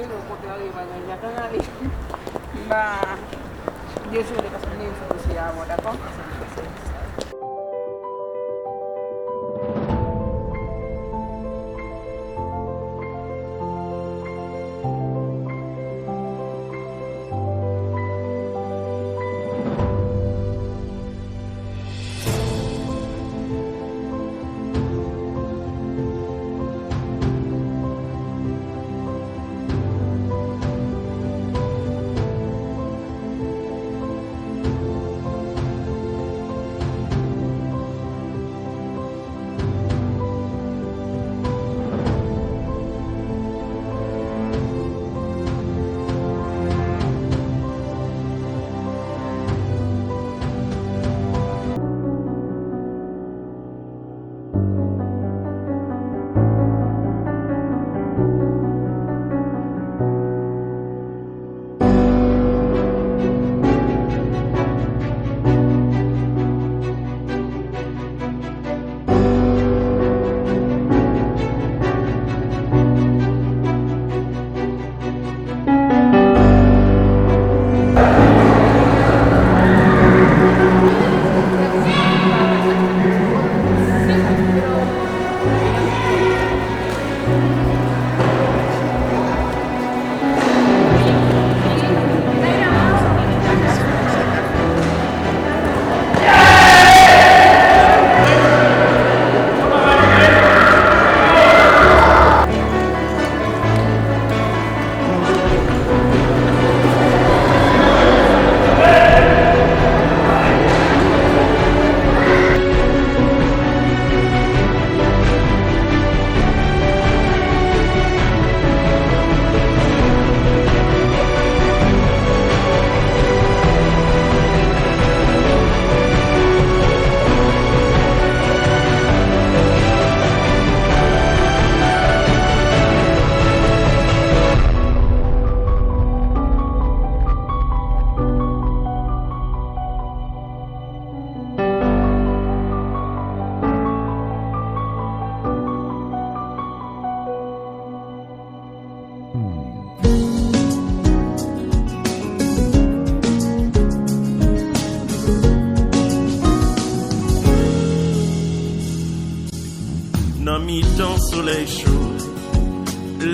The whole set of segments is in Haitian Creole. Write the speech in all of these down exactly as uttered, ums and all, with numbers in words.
Okontrè, yo pa gen jan kanale. M pa dezole paske m gen yon ti dosye avè w, dakò? Nan mitan solèy cho,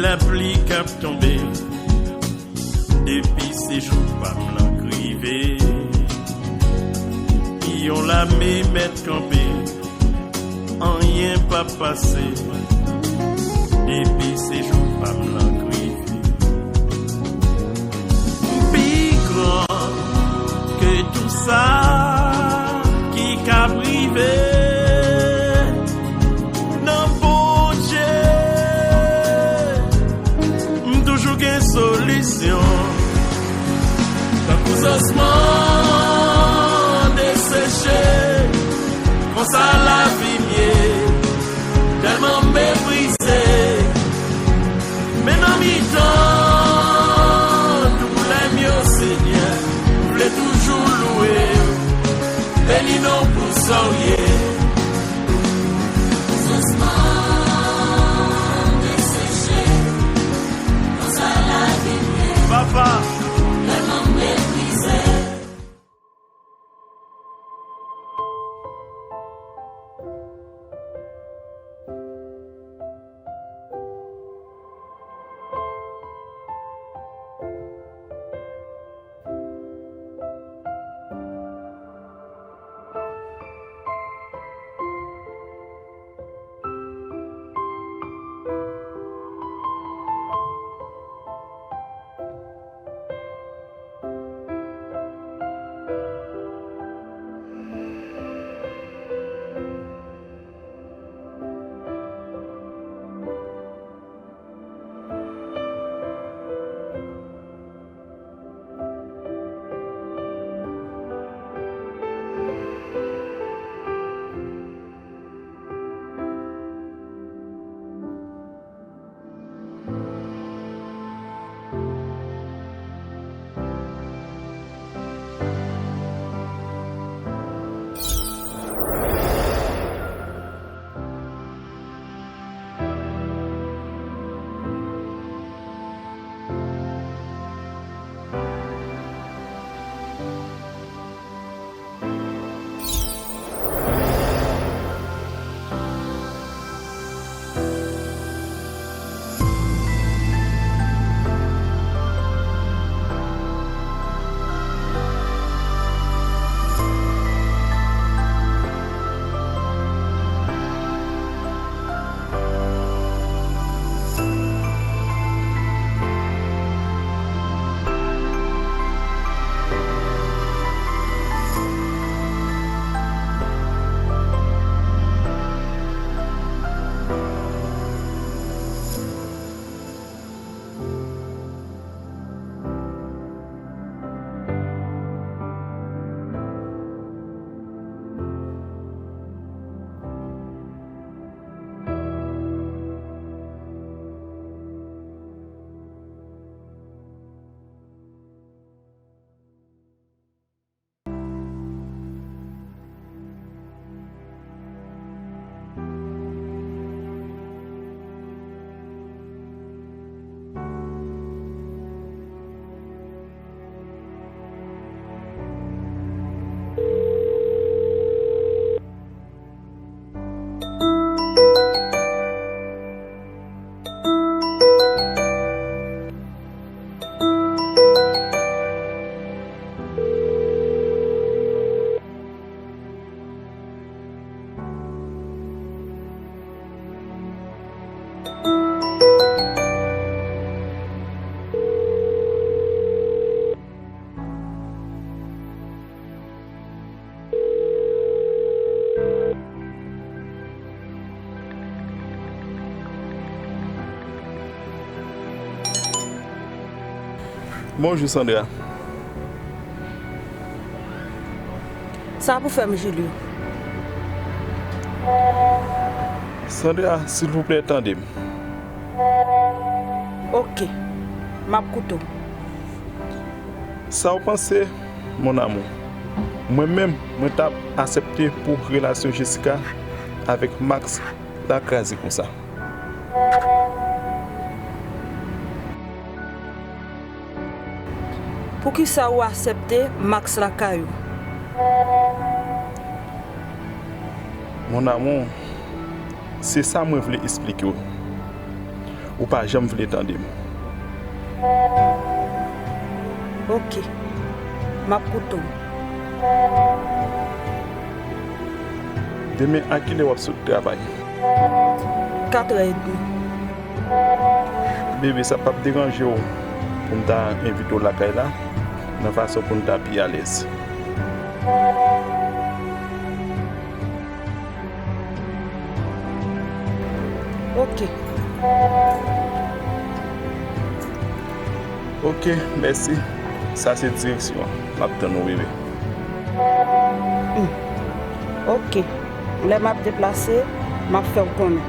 lapli k ap tonbe, depi se jou pa m nan k rive, yon lame mèt kanpe, anyen p ap pase, depi se jou pa m nan k rive. M pi gran ke tou sa ki ka rive. Nan Bondye, m toujou gen solisyon. Tankou zòsman deseche, konsa lavi m ye, tèlman m meprize. Men nan mitan doulè m yo, Senyè, m vle toujou louwe w, beni non w pou sa w ye. Sispann deseche, konsa lavi m ye. Papa. Tèlman m meprize. Bonjou, Sandra. Sa pou fè m, Julio. Sandra, silvouplè, tande m. Oke, m ap koute w. Sa w panse, mon amour? Mwen menm, mwen t ap aksepte pou relasyon Jessica avèk Max la kraze konsa. Poukisa ou aksepte Max lakay ou? Mon amour, se sa mwen vle eksplike w. Ou pa janm vle tande m. Oke. M ap koute w. Demen, a kilè w ap sot travay? Katrè edmi. Bebe, sa p ap deranje w pou m ta envite w lakay la, nan fason pou n ta pi alèz? Oke. Oke, mèsi. Sa se direksyon an. M ap tann ou, bebe. Hmm. Oke. Lè m ap deplase, m ap fè w konnen.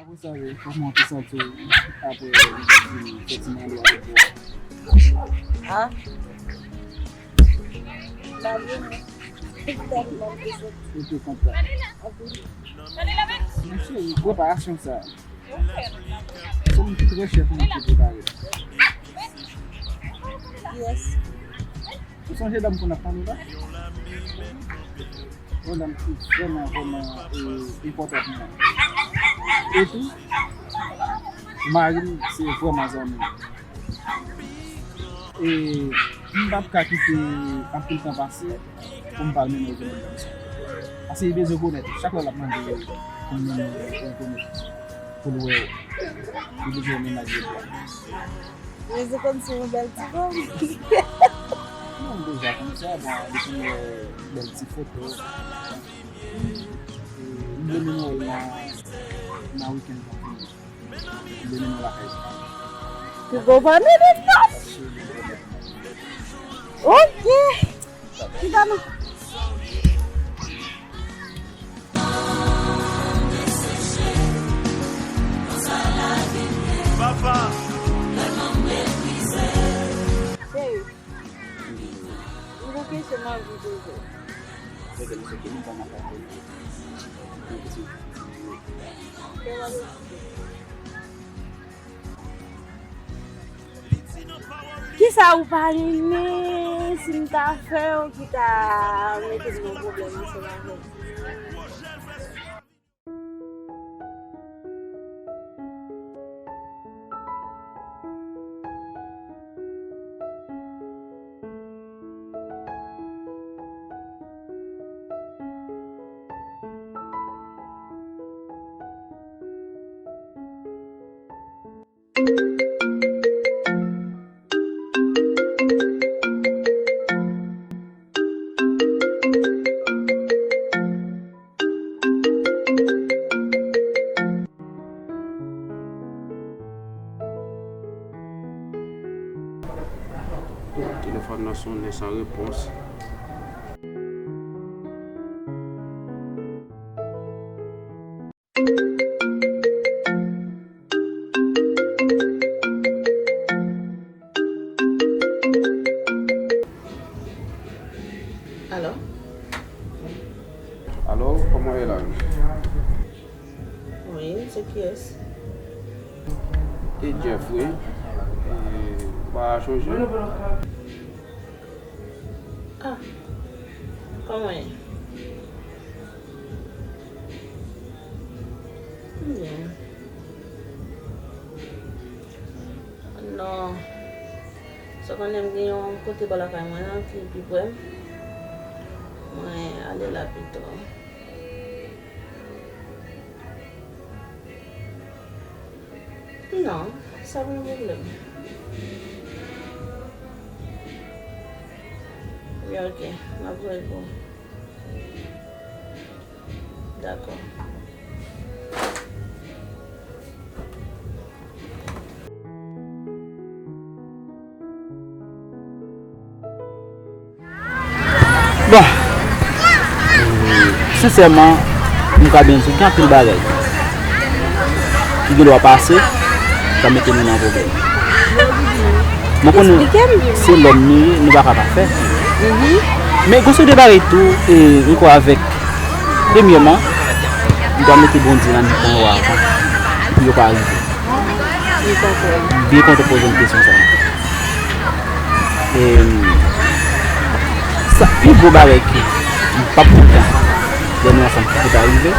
Apre sa, kòman w te santi w apre w fin fè ti mande avèk bò a? Ah. Malye mwen. Tèlman m te santi. Ou te kontan. Anpil. Mon cheri, preparasyon sa. Se moun ki trè chè pou moun ki prepare. Yes. Ou sonje dam konn ap pale la? Yon dam ki vrèman, vrèman, e, enpòtan pou mwen. Epi, mari m se vrèman zanmi m. E m p ap ka kite anpil tan pase pou m pa al mennen yon dam sa. Paske li bezwen konèt. Chak lè l ap mande pou m mennen yon dam pou l wè w. Li bezwen yon mennaj de bwa. Li konn si yon bèl ti fanm. Non, deja konn sa, bon, li konn wè bèl ti foto. E m vle mennen w nan, nan wikenn sa. M vle mennen w lakay. Pi gwo pwomèt nan. Ok. Ki pa nou? Papa. Cheri, m gen kesyon m anvi poze w. Poze m, se ki m pa nan ka poze. Kè w Kisa ou pa renmen si m ta fè w ki ta mete m nan pwoblèm ansanm avè w? Telefòn nan sonnen san repons. Alo? Alo, kòman w ye la? Wi, se kiyès? E Jeff, wi. E, ou pa chonje? Ah, kòman w ye? M byen. Non. Sa konnen m gen yon kote bò lakay mwen an ki pi pre m. Mwen ale la pito. Non, sa pa yon pwoblèm. Wi, ok, m ap voye pou ou. Dakò. Bon, sensèman, m ka byen di w, gen anpil bagay ki gen dwa pase, ka mete nou nan pwoblèm. Mwen konnen se lòm nou ye, nou pa ka pafè. Men gon seri de bagay tou, e, m kwè avèk, premyèman, nou dwe mete Bondye nan mitan yo avan, pou yo pa rive. M byen kontan w poze m kesyon sa. E, sa, pi gwo bagay ke m p ap kontan lè nou ansanm ki pou ta rive,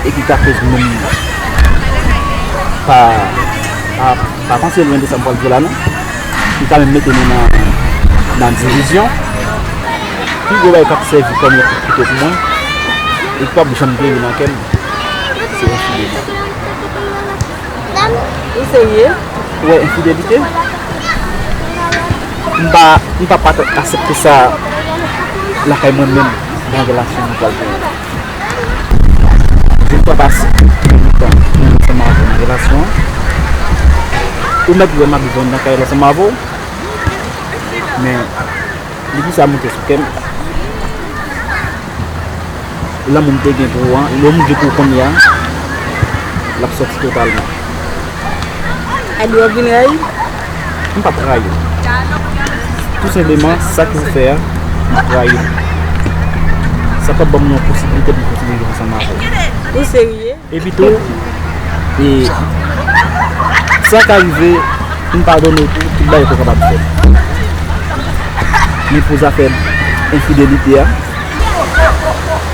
e ki ka koz moun pa, pa, pa panse lwen de sa m pral di la non, ki ka menm mete nou nan, nan divizyon. Pi gwo bagay k ap sèvi kòm yon kout kouto pou mwen, e k p ap janm geri nan kè m, se enfidelite. Ou serye? Ou wè enfidelite? M pa, m pa, pa t aksepte sa lakay mwen menm nan relasyon nou pral genyen. Yon fwa pase, mwen ansanm avè w nan relasyon an. Ou mèt wè m ap viv anndan kay la ansanm avè w. Men, depi sa moute sou kè m, lanmou m te gen pou ou an, lanmou m gen pou ou kounye a, l ap sòti totalman. Adi w ap vin rayi? M p ap rayi w. Tou senpleman, sa ke w fè a, m ap rayi w. Sa p ap ban m yon posiblite pou m kontinye viv ansanm avè w. Ou serye? Epi tou, e, sa ka rive, m padone w pou tout bagay ke w kapab fè. Men pou zafè enfidelite a,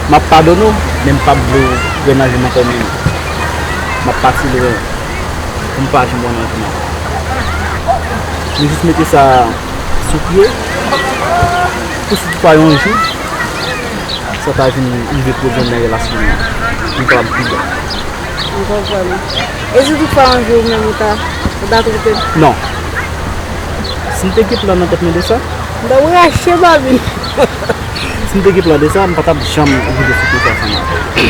m ap padone w, men m p ap vle w renmen avè m ankò menm. M ap pati lwen pou m pa janm wè w nan vi m ankò. Men jis mete sa sou pye, pou si toutfwa yon jou, sa ta vin rive koze nan relasyon an, nou kapab pi byen. M konprann. E si toutfwa yon jou ou menm ou ta, ou ta twonpe m? Non. Si m te gen plan nan tèt mwen de sa, m t ap rache babin. Si m te gen plan de sa, m pa t ap janm rive sou kote sa ansanm avè w.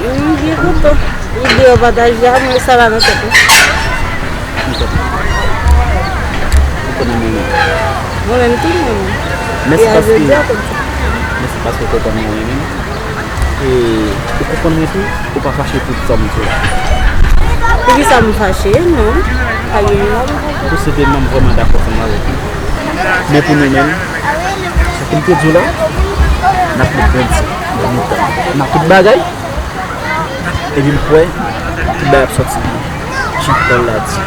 M byen kontan. Ide yo pataje a mwen, sa la nan tèt mwen. M kontan. M kontan mwen menm. Mwen menm tou, mwen menm. Mèsi paske, mèsi paske w kontan mwen menm. E ou konprann mwen tou, ou pa fache pou sa m di la. Poukisa m fache? Non, pa gen yon. Tou senpleman, m vrèman dakò ansanm avèk ou. Men pou nou menm, sa ke m te di w la, n ap met Bondye nan mitan, nan tout bagay. Epi m kwè tout bagay ap sòti byen. Jan Pòl la di.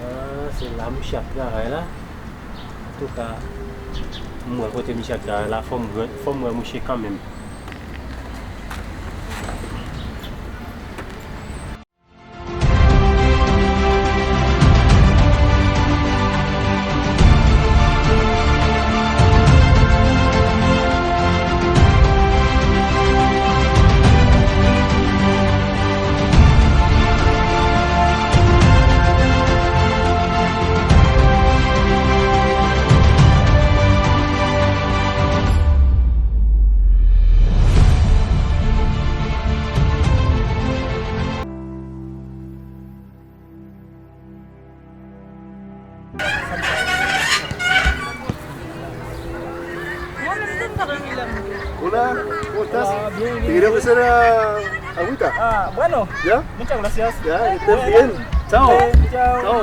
Ah, se la mouche ap travay la. Antouka, m wè kote mouche ap travay la, fò m wè, fò m wè mouche kanmenm. Hola, ¿cómo estás? ¿Te quieres ofrecer a agüita? Ah, bueno. ¿Ya? Muchas gracias. Ya, que estés bien. Chao. Bien, chao. Chao.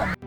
Ok.